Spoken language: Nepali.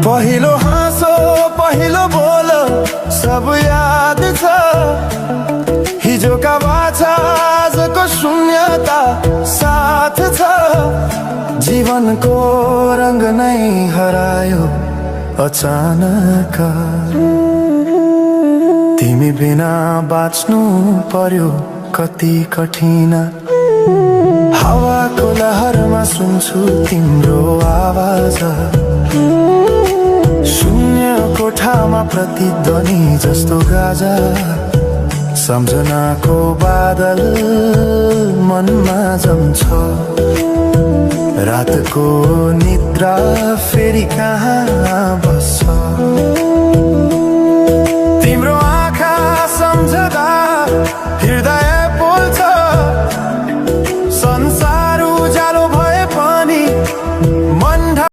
पहिलो हाँसो पहिलो बोलो सब याद छ, हिजोका बाछा आजको शून्यता साथ छ। जीवनको रंग नै हरायो अचानक, तिमी बिना बाँच्नु पर्यो कति कठिन। हावाको लहरमा सुन्छु तिम्रो आवाज, शून्य कोठामा प्रतिध्वनि जस्तो गाजा। सम्झनाको बादल मनमा जम्छ, रातको निद्रा